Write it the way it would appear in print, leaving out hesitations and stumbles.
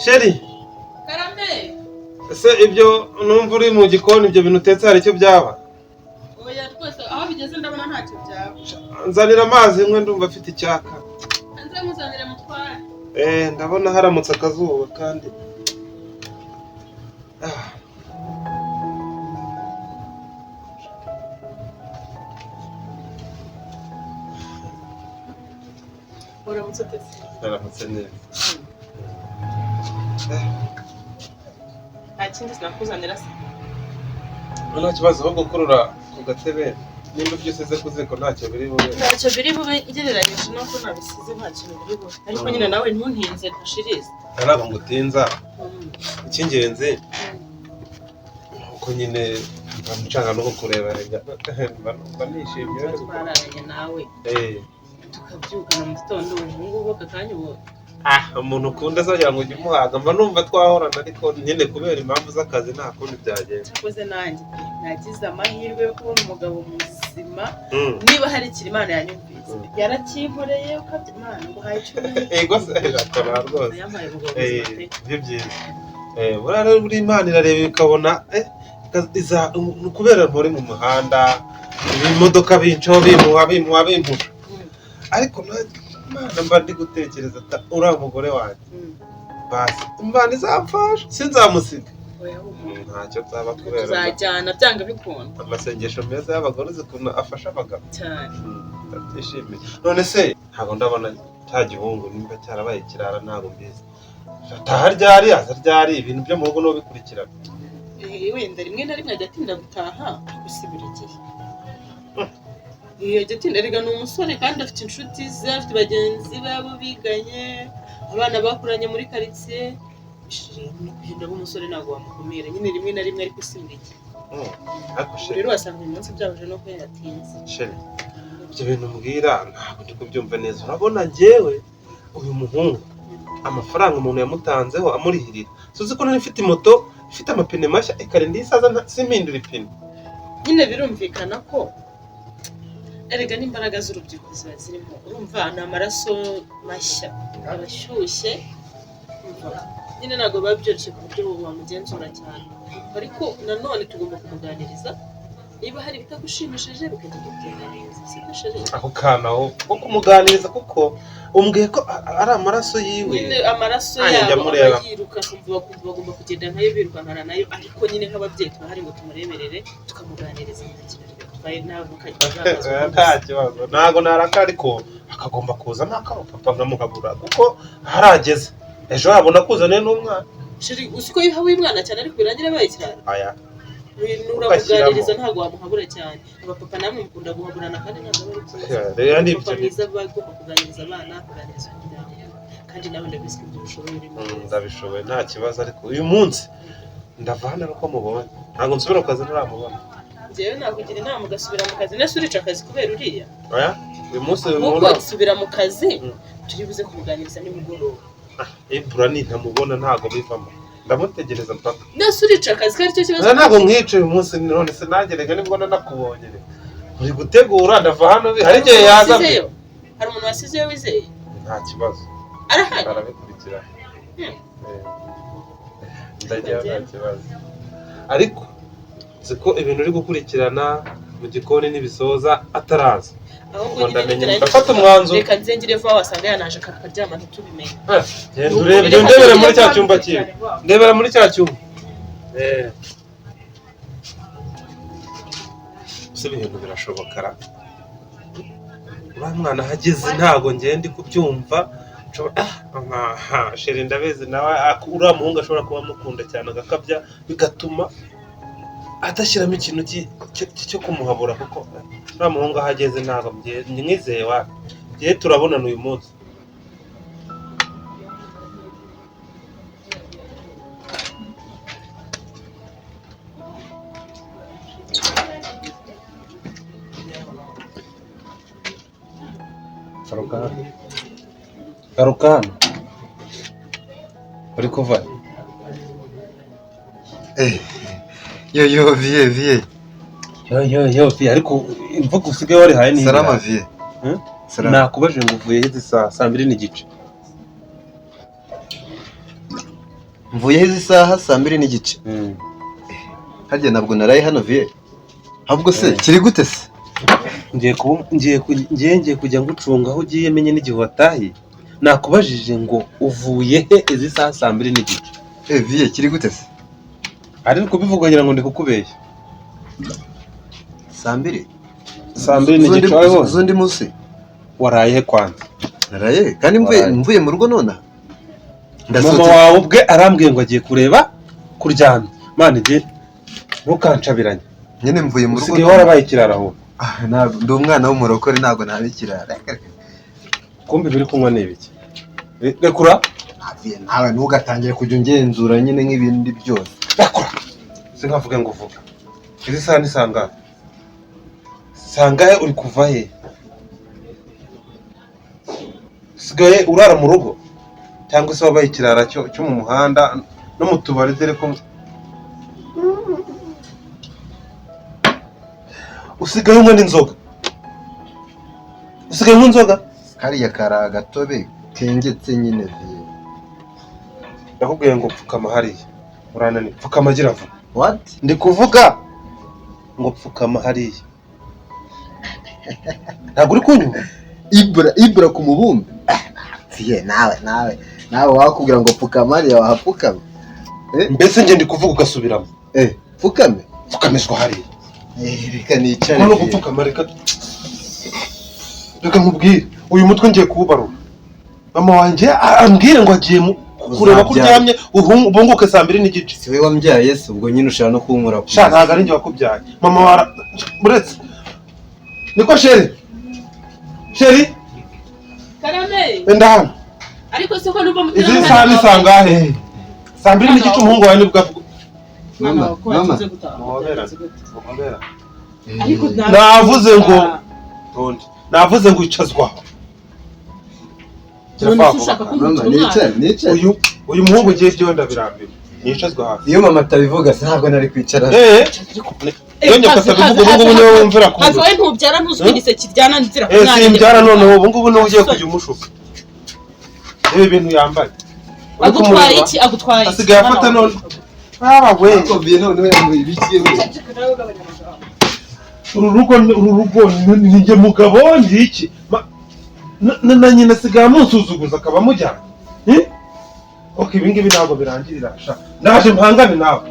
Chéri, Karame. Ese ibyo numva uri mu gikoni, ibyo bintu utetse hari icyo byaba? Oya rwose, aho bigeze ndabona ntacyo byaba. Nzanira amazi nkwe, ndumva afite icyaka. Nze nkuzanire mutware. Ndabona haramutse akazuba kandi. Ah. Uramutse uteze. Haramutse neza. Nta kindi sinakuzanira se? Nta kibazo, ahubwo kurura ku gatebe nimba ibyo usize ku ziko ntacyo biri bube. Ntacyo biri bube, ngereranyije nuko nabisize nta kintu biri bube, ariko nyine nawe ntuntinze ntashirize. Ntabwo ngutinza. Icy'ingenzi ni uko nyine mba nshaka no kukureba rega. Mba nishimye. Tuba twararanye nawe tukabyukana mu gitondo, ubu ngubu aka kanya ubu. Ah, umuntu ukunda azagira ngo ujye umuhaga, mba numva twahorana, ariko nyine kubera impamvu z'akazi nta kundi byagenda. Cyakoze nanjye nagize amahirwe yo kubona umugabo muzima. Niba hari ikintu Imana yanyumvise, yarakinkoreye ukabya Imana ngo uhaye icyumweru. Ego se, irakora rwose. Yampaye umugabo muzima pe. Nibyo byiza. Buriya rero buri Imana irareba ikabona ni ukubera nturi mu muhanda, ibimodoka bincaho bimuha bimuha bimuha, ariko nanjye Imana mba ndi gutekereza ata uriya mugore wanjye, basi Imana izamfasha sinzamusiga. Oya, humura. Ntacyo nzaba kubera tuzajyana byanga bikunda. Amasengesho meza y'abagore, uzi ukuntu afasha abagabo. Cyane. Ndabyishimiye. None se ntabwo ndabona cya gihungu, nimba cyarabaye ikirara ntabwo mbizi. Ataha ryari, aza ryari? Ibintu byo mu rugo niho bikurikirana. Wenda rimwe na rimwe ajya atinda gutaha, ariko si buri gihe. Ajya atinda, erega ni umusore kandi afite inshuti ze, afite bagenzi be abo biganye, abana bakuranye muri karitsiye. No kugenda b'umusore ntabwo wamukumira nyine rimwe na rimwe, ariko si buri gihe. Ariko Ubu chéri, rero wasanga uyu munsi byahuje no kuba yatinze. Chéri, ibyo bintu mbwira ntabwo ndi kubyumva neza. Urabona njyewe uyu muhungu amafaranga umuntu yamutanzeho amurihirira, suzi ko nari mfite moto ifite amapine mashya ikarinda isaza simpindura ipine. Nyine birumvikana ko erega n'imbaraga z'urubyiruko ziba zirimo, urumva ni amaraso mashya aba ashyushye. Urumva, nyine ntabwo biba byoroshye ku buryo wamugenzura cyane, ariko nanone tugomba kumuganiriza, niba hari ibitagushimishije bikajya bigenda neza, sibyo chéri? Ako kana aho ko kumuganiriza, kuko umbwiye ko ari amaraso yiwe. Nyine amaraso Nanjye njya yabo mureba. aba yiruka, akumva bakumva bagomba kugenda nkayo, birukankana nayo, ariko nyine nk'ababyeyi tuba hari ngo tumureberere, tukamuganiriza, nta kintu bitwaye, nawe mukajya. Nta kibazo, ntabwo naraka, ariko akagomba kuza nakaba papa nkamuhabura kuko harageze ejo yabona kuzaniye n'umwana. Chéri, uzi ko yihawe umwana cyane ariko birangira abaye ikirara. Aya. Uramuganiriza, ntabwo wamuhabura cyane. Abapapa namwe mukunda guhaburana kandi ntabwo aba ari byiza. Rero ni Papa ibyo. mwiza aba agomba kuganiriza abana, kuganiriza umuryango, kandi nawe ndabizi ko ibyo ushoboye urimo. Ndabishoboye nta kibazo, ariko uyu munsi ndava hano ari uko mubonye, ntabwo nsubira ku kazi ntaramubona. Njyewe nakugira inama ugasubira mu kazi. Nese urica akazi kubera uriya? Oya, uyu munsi uyu Ahubwo muntu subira mu kazi, turi buze kumuganiriza nimugoroba. Ibura nintamubona ntabwo bivamo, ndamutegereza mpaka. Nese urica akazi ko aricyo kibazo? Oya, ntabwo nkwica uyu munsi. None se nanjye reka nibwo nanakubonye reka uri gutegura, ndava hano hari igihe Umuntu yaza. wasizeyo? Hari umuntu wasizeyo wizeye? Nta kibazo. Arahari. Arabikurikira. Ndagira nta kibazo, ariko nzi ko ibintu uri gukurikirana mu gikoni nibisoza ataraza. Ahubwo Ubwo nyine ndamenye niturangiza- ndafata umwanzuro. Reka nzengere vuba, wasanga yanaje akaryama ntitubimenye. Genda urebe, genda ndebera muri cya cyumba cyiwe, ndebera muri cya cyumba. Ese ibintu birashoboka ra? Uriya mwana ahageze ntabwo ngenda ndi kubyumva. Aha, chéri, ndabizi nawe uriya muhungu ashobora kuba amukunda cyane agakabya, bigatuma adashyiramo ikintu cyo kumuhabura, kuko uriya muhungu aho ageze ntabwo mwizeye wa ngiye. Turabonana uyu munsi. Garuka hano, garuka hano, uri kuva? Yo yo, vieux, vieux. Yo yo yo vieux, ariko imvugo usigaye warihaye ni Salama, vieux. Hmm? Salama. Nakubajije ngo uvuye hezi saa 2:30? Mvuye izi saha 2:30. Harya ntabwo naraye hano viye. Ahubwo se kiri gute se? Ngiye kujya ngucunga aho ugiye menye n'igihe watahiye. Nakubajije ngo uvuye he izi saha 2:30? Viye kiri gute se? Ari kubivuga ngira ngo ndi kukubeshya. 2:00? 2:30 wabibonye? Zundi munsi. Waraye he kwanza? Naraye kandi mvuye mu rugo nona. Mama wawe ubwe arambwiye ngo agiye kureba kuryamye. Mani ngiye ntukancabiranye. Nyine mvuye mu rugo. Usigaye warabaye ikirara aho. Ntabwo ndi umwana w'umurokore, ntabwo nabikirara. Kumbe biri kunywa ni ibiki? Rekura. Nawe ntugatangire kujya ungenzura nyine nk'ibindi byose. Rekura. Sinkavuge ngo uvuga. Izi saha ni sangahe? Sangahe uri kuva he? Usigaye urara mu rugo? Cyangwa se wabaye ikirara cyo mu muhanda no mu tubari dore ko usigaye unywa n'inzoga. Usigaye unywa inzoga? Kariya kari agatobe kengetse nyine viye. Ndakubwiye ngo pfukama hariya. Urananiwe. Pfukama gira vuba. What? Ndi kuvuga ngo pfukama hariya. Ntabwo uri kunyumva? Ibura ku mubumbe. Viye nawe wakubwira ngo pfukama hariya wahapfukama. Mbese nge ndi kuvuga ugasubiramo. Pfukame. Pfukamishwa hariya. Reka nicare. Kono gupfukama reka nkubwire uyu mutwe ngiye kuwubarura. Mama wanjye ambwire ngo agiye kureba ko uryamye ubunguke 2:30. Si we wambyaye se ubwo nyine ushaka no kunkura. Sha ntabwo ari njye wakubyaye. Mama wara uretse. Niko sheri. Sheri. Karame. Enda hano. Ariko se ko numva mutera. Izi saha ni sangahe? 2:30 umuhungu wawe nibwo avuga. Mama. Navuze ngo Tondi. Navuze ngo icazwa. Uyu muhungu ugiye ibyo ndabirambiwe. Nicazwa hafi. Iyo mama atabivuga se ntabwo nari kwicara. Iyo nyoko atabivuga ubu ngubu niwe wumvira ku. Hafi wowe ntubyara ntuzwigise kiryana nzira ku mwana. Simbyara none ubu ngubu niwe ugiye kujya umushuka. Ibi bintu yambaye. Agutwaye iki? Agutwaye iki? Asigaye afata none. Baba we. Akombiye none we ibiki we. Uru rugo ni njye mugabo ndi iki? Na nyina asigaye amunsuzuguza akaba amujyana. Ok, ibi ngibi ntabwo birangirira sha. Ndaje mpangane nawe.